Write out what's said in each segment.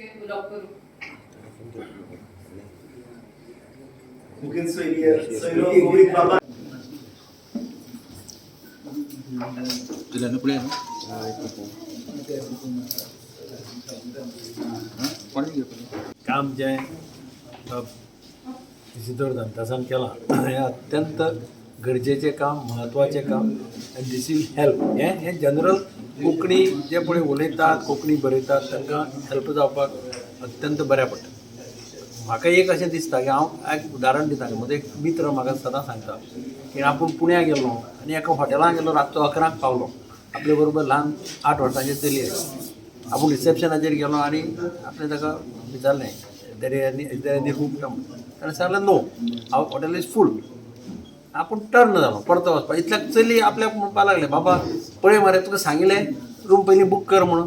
उलोवप करूं. मुखेल सोयरो गोविंद बाबा. तुझ्या पुढे काम जें इजिदोर दांतासान केलां हें अत्यंत गरजेचें काम, म्हत्वाचें काम आनी दीस will help. हें हें जनरल कोंकणी जे पळय उलयतात, कोंकणी बरयतात, तांकां हेल्प जावपाक अत्यंत बऱ्या पडटा. म्हाका एक अशें दिसता की हांव एक उदाहरण दिता. म्हजो एक मित्र म्हाका सदां सांगता की आपूण पुण्या गेल्लो आनी एका हॉटेलान गेलो, रातचो 11ंक पावलो. आपले बरोबर ल्हान 8 वर्सांचें चली आसा. आपूण रिसेप्शनाचेर गेलो आनी आपणें ताका विचारलें, "There any room?" ताणें सांगलें, "No, our hotel is full." आपूण टर्न जालो परतो वचपाक, इतल्याक चली आपल्याक म्हणपाक लागलें, "बाबा, पळय मरे, तुका सांगिल्लें रूम पयलीं बूक कर म्हणून."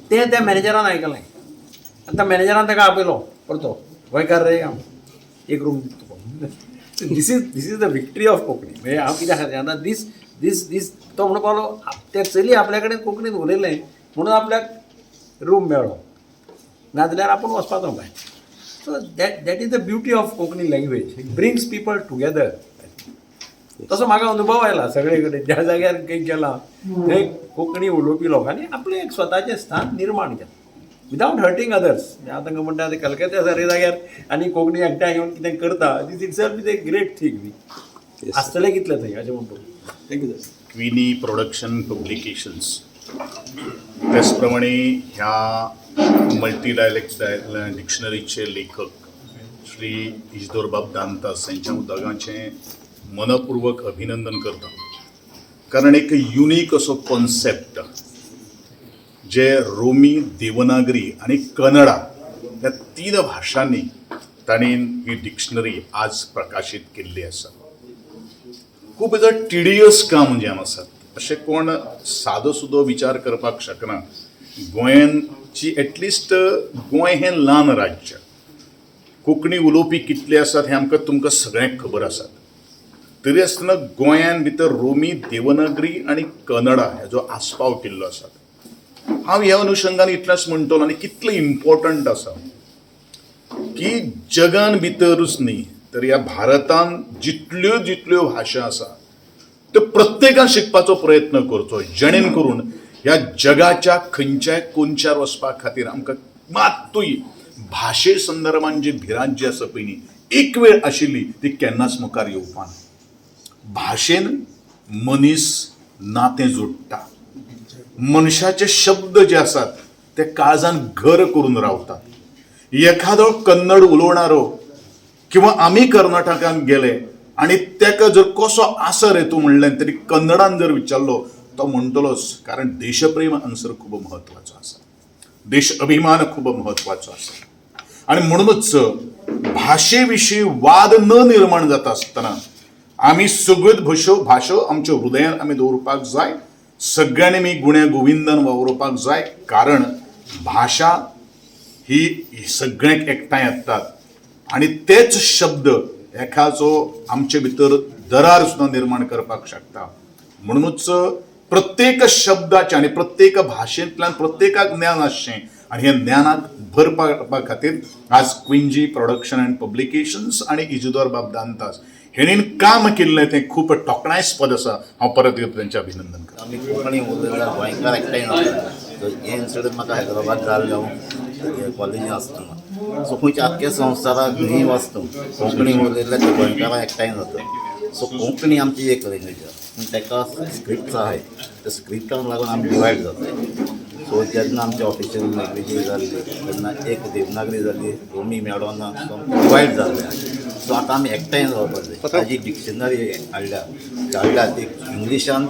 तें त्या मॅनेजरान आयकलें आनी त्या मॅनेजरान ताका आपयलो परतो, "गोंयकार रे हांव, एक रूम दिता तुका." This is the victory of Konkani. म्हणजे हांव कित्या खातीर आतां दीस दीस दीस तो म्हणपाक लागलो, तें चली आपल्या कडेन कोंकणीन उलयलें म्हणून आपल्याक रूम मेळ्ळो, नाजाल्यार आपूण वचपाचो भायर. So that is the beauty of Konkani language. It brings people together. तसो म्हाका अनुभव आयला. सगळे कडेन ज्या जाग्यार खंय गेला थंय कोंकणी उलोवपी लोकांनी आपलें एक स्वताचें स्थान निर्माण केलां विदावट हर्टींग अदर्स. हांव तांकां म्हणटा, आतां कलकत्या सारक्या जाग्यार आनी कोंकणी एकठांय येवन कितें करता, this itself is a great thing. न्ही आसतलें कितलें थंय अशें म्हणटा. Thank you sir. Queenie production publications, त्याचप्रमाणे ह्या मल्टी डायलेक्ट डिक्शनरीचे लेखक श्री इजदोरबाब दांतास यांच्या दोगांचें मनपूर्वक अभिनंदन करता, कारण एक युनीक असो कॉन्सेप्ट जे रोमी, देवनागरी आनी कन्नडा ह्या तीन भाशांनी तांणी ही डिक्शनरी आज प्रकाशीत केल्ली आसा. खूब टिडियस काम जें आसात, अशें कोण सादो सुदो विचार करपाक शकना. गोंयांची, एटलिस्ट गोंय हें ल्हान राज्य, कोंकणी उलोवपी कितले आसात हें आमकां तुमकां सगळ्यांक खबर आसात. तरी आसतना गोंयान भितर रोमी, देवनागरी आनी कन्नडा हेजो आस्पाव केल्लो आसा. हांव ह्या अनुशंगान इतलेंच म्हणटलो आनी कितलें इम्पॉर्टंट आसा की जगान भितरूच न्ही तर ह्या भारतान जितल्यो जितल्यो भाशा आसा त्यो प्रत्येकान शिकपाचो प्रयत्न करचो, जेणे करून ह्या जगाच्या खंयच्याय कोनशार वचपा खातीर आमकां मात्तूय भाशे संदर्भान जी भिरांत जी आसा पळय न्ही, एक वेळ आशिल्ली, ती केन्नाच मुखार येवपा ना. भाशेन मनीस नातें जोडटा. मनशाचे शब्द जे आसात ते काळजान घर करून रावतात. एखादो कन्नड उलोवणारो किंवा आमी कर्नाटकान गेले आनी तेका जर कसो आसा रे तूं म्हणलें तरी कन्नडान जर विचारलो, तो म्हणटलोच, कारण देशप्रेम हांगसर खूब म्हत्वाचो आसा, देश अभिमान खूब म्हत्वाचो आसा. आनी म्हणूनच भाशे विशीं वाद न निर्माण जाता आसतना आमी सगळ्योच भाशो आमच्या हृदयान आमी दवरपाक जाय. सगळ्यांनी आमी गुण्या गोविंदान वावुरपाक जाय, कारण भाशा ही सगळ्यांक एकठांय हाडटात आनी तेच शब्द एखाचो आमचे भितर दरार सुद्दां निर्माण करपाक शकता. म्हणूनच प्रत्येक शब्दाचें आनी प्रत्येक भाशेंतल्यान प्रत्येकाक ज्ञान आसचें आनी हे ज्ञानाक भर पडपा खातीर आज क्विंजी प्रोडक्शन अँड पब्लिकेशन्स आनी इजिदोर बाब दांतास हेणीन काम केल्लें तें खूब तोखणायस्पद आसा. हांव परत एकदां तेंचें अभिनंदन करता. आमी कोंकणी उलयल्यार गोंयकार एकठांय जाता. सो हें इन्सिडंट म्हाका हैदराबाद जाल्लें, हांव कॉलेजीन आसतना. सो खंयच्या आख्ख्या संवसाराक खंय वच तूं, कोंकणी उलयल्यार ते गोंयकारां एकठांय जाता. सो कोंकणी आमची एक लँग्वेज आसा, पूण ताका स्क्रिप्ट आहाय, त्या स्क्रिप्टाक लागून आमी डिवायड जाताय. सो जेन्ना आमची ऑफिशियल लँग्वेजी जाल्ली तेन्ना एक देवनागरी जाली, रोमी मेळोना, सो डिवायड जाल्ले. सो आतां आमी एकठांय जावपाक जाय. ताजी डिक्शनरी हाडल्या हाडल्या ती इंग्लिशान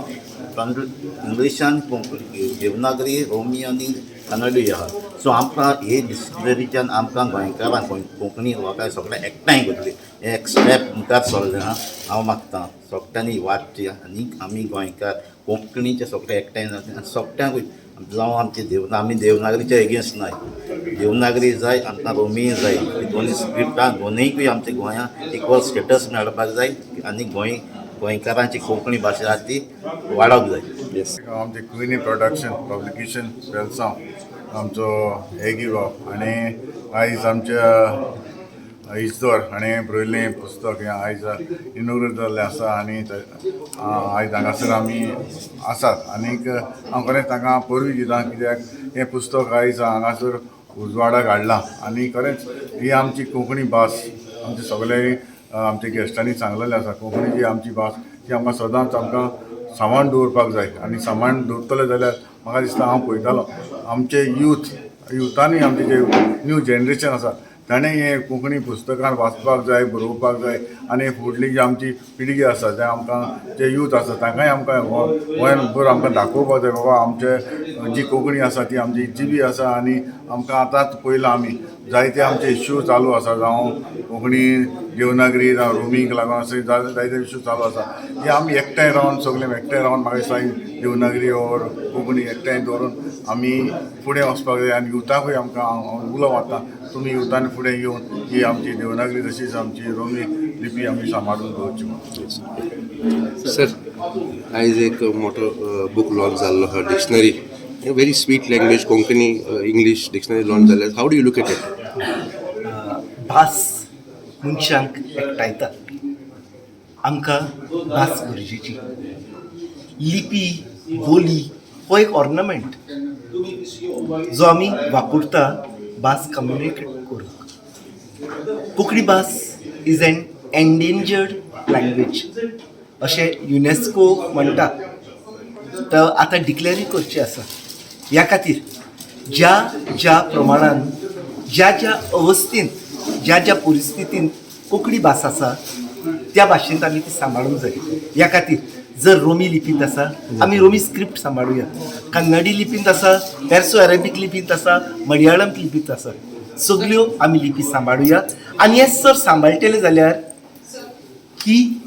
इंग्लिशान कोंकणी, देवनागरी, रोमी आनी कन्नडूय आहा. सो आमकां हे डिक्शनरीच्यान आमकां गोंयकारांक, कोंकणी लोकांक सगळें एकठांय करतली. हें एक स्टेप मुखार सरलें आहा. हांव मागता सगळ्यांनी वाचची आनी आमी गोंयकार कोंकणीचे सगळे एकठांय जातले आनी सगळ्यांकूय जावं आमचे देव, आमी देवनागरीचे एगेन्स्ट नाय. देवनागरी जाय आमकां, रोमीय जाय. ही दोनी स्क्रिप्टां दोनूय आमच्या गोंयांत इक्वल स्टेटस मेळपाक जाय आनी गोंयकारांची कोंकणी भाशा आहा ती वाडोवंक जाय. आमचे क्विनी प्रोडक्शन पब्लिकेशन वेलसांव. आमचो एगी बाब आनी आयज आमच्या इजदोर हाणें बरयल्लें पुस्तक हें आयज इनोग्रेट जाल्लें आसा आनी आयज हांगासर आमी आसात. आनीक हांव खरेंच तांकां परबीं दिता, कित्याक हें पुस्तक आयज हांगासर उजवाडाक हाडलां. आनी खरेंच ही आमची कोंकणी भास आमचे सगळे आमच्या गेस्टांनी सांगलेलें आसा, कोंकणी जी आमची भास ती आमकां सदांच आमकां सांबाळून दवरपाक जाय. आनी सांबाळून दवरतले जाल्यार म्हाका दिसता हांव पळयतालो आमचे युथांनी आमचे जे न्यू जनरेशन आसा ताणें हें कोंकणी पुस्तकां वाचपाक जाय, बरोवपाक जाय. आनी फुडली जी आमची पिळगी आसा, जे आमकां जे यूथ आसा तांकांय आमकां गोंयान बरें आमकां दाखोवपाक जाय, बाबा आमचे जी कोंकणी आसा ती आमची जिबी आसा. आनी आमकां आतांच पयलां आमी जायते आमचे इश्यू चालू आसा, जावं कोंकणी देवनागरी जावं रोमीक लागून अशे जायते इश्यू चालू आसा. हे आमी एकठांय रावन सगळे एकठांय रावन म्हाका दिसता देवनागरी ओर कोंकणी एकठांय दवरून आमी फुडें वचपाक जाय. आनी युथाकूय आमकां हांव उलो मारता, तुमी युथान फुडें येवन ही आमची देवनागरी तशीच आमची रोमी लिपी आमी सांबाळून दवरची म्हणून. सर, आयज एक मोठो बूक लॉन्च जाल्लो आहा, dictionary, very sweet language Konkani English dictionary launch जाल्ले. How do you look at it? भास मनशांक एकठांयता. आमकां भास गरजेची. लिपी बोली हो एक ऑर्नमेंट जो आमी वापरता भास कम्युनिकेट करूंक. कोंकणी भास is an endangered language अशें युनेस्को म्हणटा, तर आतां डिक्लेरूय करचें आसा. ह्या खातीर ज्या ज्या प्रमाणान ज्या ज्या अवस्थेंत ज्या ज्या परिस्थितींत कोंकणी भास आसा त्या भाशेंत आमी ती सांबाळूंक जाय. ह्या खातीर जर रोमी लिपींत आसा आमी रोमी स्क्रिप्ट सांबाळुया, कन्नडी लिपींत आसा, पेर्सो अरेबीक लिपींत आसा, मलयाळम लिपींत आसा, सगल्यो आमी लिपी सांबाळुया. आनी हें जर सांबाळटले जाल्यार ही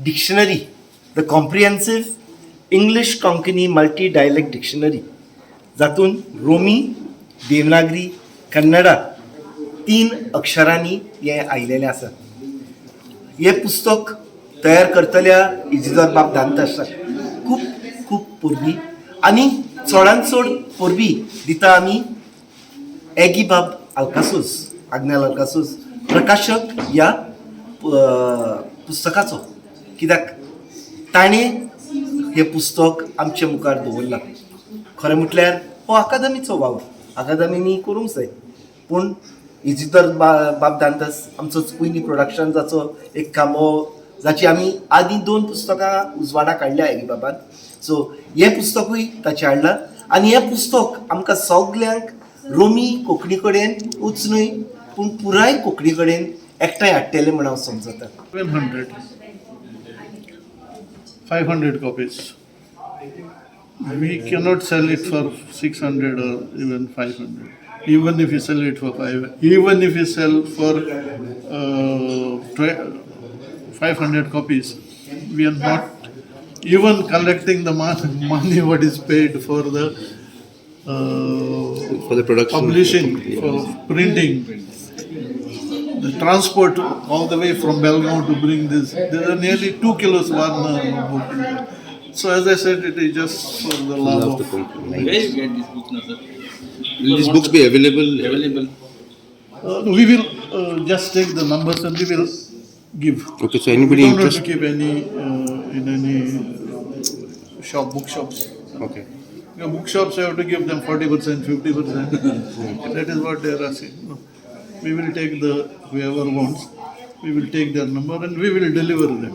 dictionary, the comprehensive English Konkani multi dialect dictionary, जातून रोमी, देवनागरी, कन्नडा 3 अक्षरांनी हें आयलेलें आसा. हें पुस्तक तयार करतल्या इजिदोर बाब दांतासाक खूब खूब परबीं आनी चडान चड परबीं दिता आमी एगी बाब आल्कासूस, आग्नेल आल्कासूस प्रकाशक ह्या पुस्तकाचो, कित्याक ताणें हें पुस्तक आमचे मुखार दवरलां. खरें म्हटल्यार हो अकादमीचो वावर, अकादमीनी करूंक जाय, पूण इजिदोर बाब दांतास आमचोच पयलीं प्रोडक्शन जाचो एक खांबो, जाची आमी आदीं 2 पुस्तकां उजवाडाक हाडल्या एगी बाबान. सो हें पुस्तकूय ताचें हाडलां आनी हें पुस्तक आमकां सगल्यांक रोमी कोंकणी कडेन उच न्हय पूण पुराय कोंकणी कडेन एकठांय हाडटलें म्हूण हांव समजता. 700, 500 copies. We cannot sell it for 600 or even 500. Even if you sell it for five, even if you sell for 500 copies, we are not even collecting the money what is paid for the for the production, publishing, for printing, the transport all the way from Belgaum to bring this. There are nearly 2 kilos one book. So as I said, it is just for the love love of the Konkani. Where you get this book now, sir? Will these books be available? Available. We will just take the numbers and we will give. Okay, so anybody We don't want to interested? keep any in any shop, bookshops. Okay. You know, bookshops have to give them 40%, 50%. That is what they are asking. No. We will take the whoever wants, we will take their number and we will deliver them.